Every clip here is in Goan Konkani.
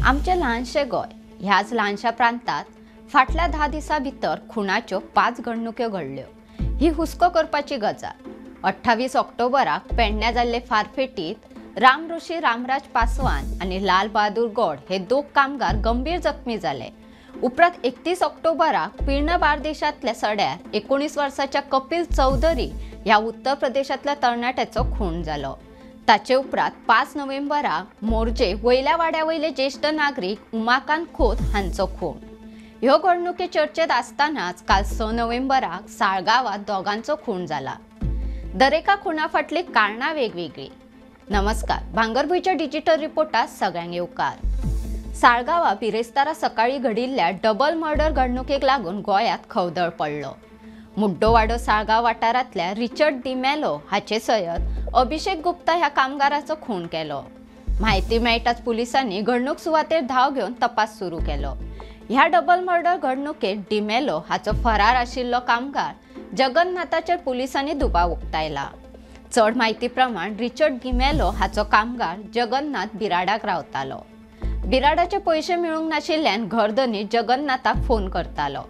आमचें ल्हानशें गोंय ह्याच ल्हानशा प्रांतात फाटल्या 10 दिसां भितर खुनाच्यो 5 घडणुक्यो घडल्यो। ही हुस्को करपाची गजाल। 28 ऑक्टोबराक पेडण्या जाल्ले फारफेटीत रामऋषी रामराज पासवान आनी लाल बहादूर गौड हे 2 कामगार गंभीर जखमी जाले। उपरांत 31 ऑक्टोबराक पिर्ण बार्देशांतल्या सड्यार 19 वर्साच्या कपिल चौधरी ह्या उत्तर प्रदेशांतल्या तरणाट्याचो खून जालो। ताचे उपरांत 5 नोव्हेंबराक मोरजे वयल्या वाड्या वयले ज्येष्ठ नागरीक उमाकांत खोत हांचो खून। ह्यो घडणुके चर्चेत आसतनाच काल 6 नोव्हेंबराक साळगांवांत दोगांचो खून जाला। दरेका खुना फाटली कारणां वेगवेगळी। नमस्कार, भांगरभूंयच्या डिजिटल रिपोर्टात सगळ्यांक येवकार। साळगांवा बिरेस्तारा सकाळी घडिल्ल्या डबल मर्डर घडणुकेक लागून गोंयांत खवदळ पडलो। मुड्डोवाडो साळगांव वाठारांतल्या रिचर्ड डिमेलो हाचे सयत अभिषेक गुप्ता ह्या कामगाराचो खून केलो। म्हायती मेळटाच पुलिसांनी घडणूक सुवातेर धांव घेवन तपास सुरू केलो। ह्या डबल मर्डर घडणुकेत डिमेलो हाचो फरार आशिल्लो कामगार जगन्नाथाचेर पुलिसांनी दुबाव उक्तायला। चड म्हायती प्रमाण रिचर्ड डिमेलो हाचो कामगार जगन्नाथ बिराडाक रावतालो। बिराडाचे पयशे मेळूंक नाशिल्ल्यान घरधनी जगन्नाथाक फोन करतालो।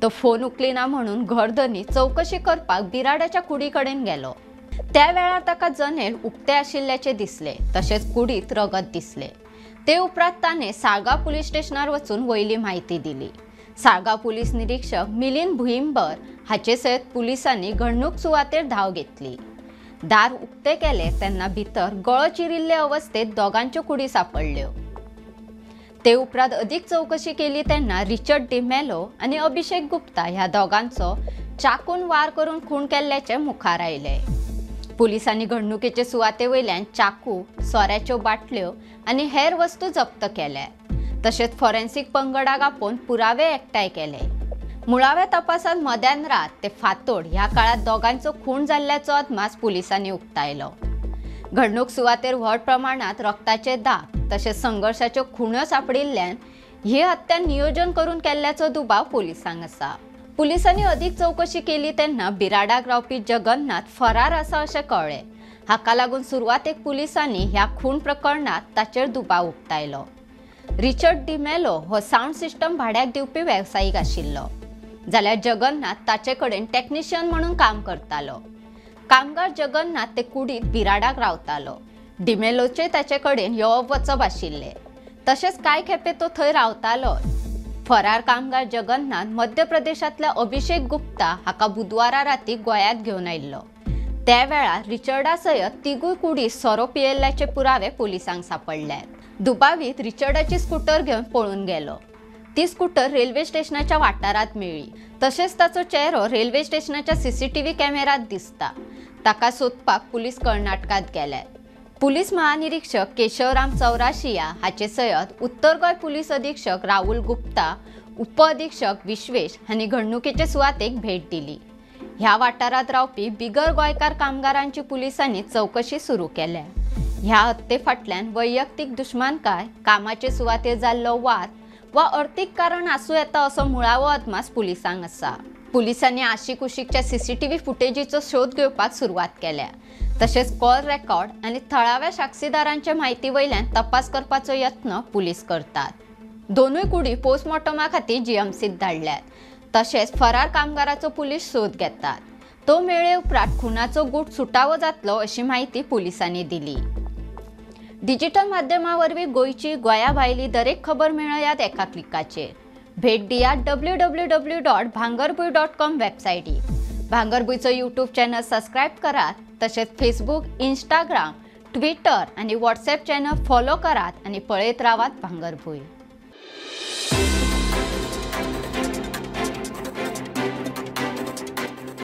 तो फोन उखलिना म्हणून घरधनी चवकशी करपाक बिराडाच्या कुडी कडेन गेलो। त्या वेळार ताका जनेल उक्ते आशिल्ल्याचे दिसले, तशेंच कुडीत रगत दिसले। ते उपरांत ताणें साळगांव पुलीस स्टेशनार वचून वयली म्हायती दिली। साळगांव पुलीस निरीक्षक मिलिंद भुईंबर हाचे सयत पुलिसांनी घडणूक सुवातेर धांव घेतली। दार उक्ते केले तेन्ना भितर गळो चिरिल्ले अवस्थेत दोगांच्यो कुडी सापडल्यो। ते उपरांत अदीक चवकशी केली तेन्ना रिचर्ड डिमेलो आनी अभिषेक गुप्ता ह्या दोगांचो चाकून वार करून खून केल्ल्याचें मुखार आयलें। पुलिसांनी घडणुकेचे सुवाते वयल्यान चाकू, सोऱ्याच्यो बाटल्यो आनी हेर वस्तू जप्त केल्या। तशेंच फॉरेन्सिक पंगडाक आपोवन पुरावे एकठांय केले। मुळाव्या तपासांत मध्यान रात ते फांतोड ह्या काळांत दोगांचो खून जाल्ल्याचो अदमास पुलिसांनी उक्तायलो। घडणूक सुवातेर व्हड प्रमाणांत रक्ताचे दाग तशेंच संघर्शाच्यो खुण्यो सापडिल्ल्यान ही हत्या नियोजन करून केल्ल्याचो दुबाव पुलिसांक आसा। पुलिसांनी अदीक चवकशी केली तेन्ना बिराडाक रावपी जगन्नाथ फरार आसा अशें कळ्ळें। हाका लागून सुरवातेक पुलिसांनी ह्या खून प्रकरणांत ताचेर दुबाव उक्तायलो। रिचर्ड डिमेलो हो सावंड सिस्टम भाड्याक दिवपी वेवसायीक आशिल्लो, जाल्यार जगन्नाथ ताचे कडेन टॅक्निशियन म्हणून काम करतालो। कामगार जगन्नाथ ते कुडीत बिराडाक रावतालो। डिमेलोचे ताचे कडेन येवप वचप आशिल्लें, तशेंच कांय खेपे तो थंय रावतालो। फरार कामगार जगन्नाथ मध्य प्रदेशांतल्या अभिषेक गुप्ता हाका बुधवारा राती गोंयांत घेवन आयिल्लो। त्या वेळार रिचर्डा सयत तिगूय कुडी सोरो पियेल्ल्याचे पुरावे पुलिसांक सापडल्यात। दुबावीत रिचर्डाची स्कूटर घेवन पळून गेलो। ती स्कूटर रेल्वे स्टेशनाच्या वाठारांत मेळ्ळी, तशेंच ताचो चेहरो रेल्वे स्टेशनाच्या सीसीटीव्ही कॅमेरात दिसता। ताका सोदपाक पुलीस कर्नाटकांत गेल्यात। पुलीस महानिरीक्षक केशवराम चौराशिया हाचे सयत उत्तर गोंय पुलीस अधीक्षक राहुल गुप्ता, उप अधीक्षक विश्वेश हांणी घडणुकेचे सुवातेक भेट दिली। ह्या वाठारांत रावपी बिगर गोंयकार कामगारांची पुलिसांनी चवकशी सुरू केल्या। ह्या हत्ये फाटल्यान वैयक्तीक दुश्मनकाय, कामाचे सुवातेर जाल्लो वाद वा अर्थीक कारण आसूं येता असो मुळावो अदमास पुलिसांक आसा। पुलिसांनी आशिकुशीकच्या सीसीटीव्ही फुटेजीचो शोध घेवपाक सुरवात केल्या। तशेंच कॉल रेकॉर्ड आनी थळाव्या साक्षीदारांचे म्हायती वयल्यान तपास करपाचो यत्न पुलीस करतात। दोनूय कुडी पोस्टमॉर्टमा खातीर जीएमसीत धाडल्यात। तशेंच फरार कामगाराचो पुलीस शोध घेतात। तो मेळ्ळे उपरांत खुनाचो गूट सुटावो जातलो अशी म्हायती पुलिसांनी दिली। डिजिटल माध्यमा वरवीं गोंयची, गोंया भायली दरेक खबर मेळयात एका क्लिकाचेर। भेट दियात www.bhangarbhuy.com वेबसायटीक। भांगरभूंयचो यूट्यूब चॅनल सबस्क्रायब करात, तशेंच फेसबूक, इंस्टाग्राम, ट्विटर आनी व्हॉट्सएप चॅनल फॉलो करात आनी पळयत रावात भांगरभूंय।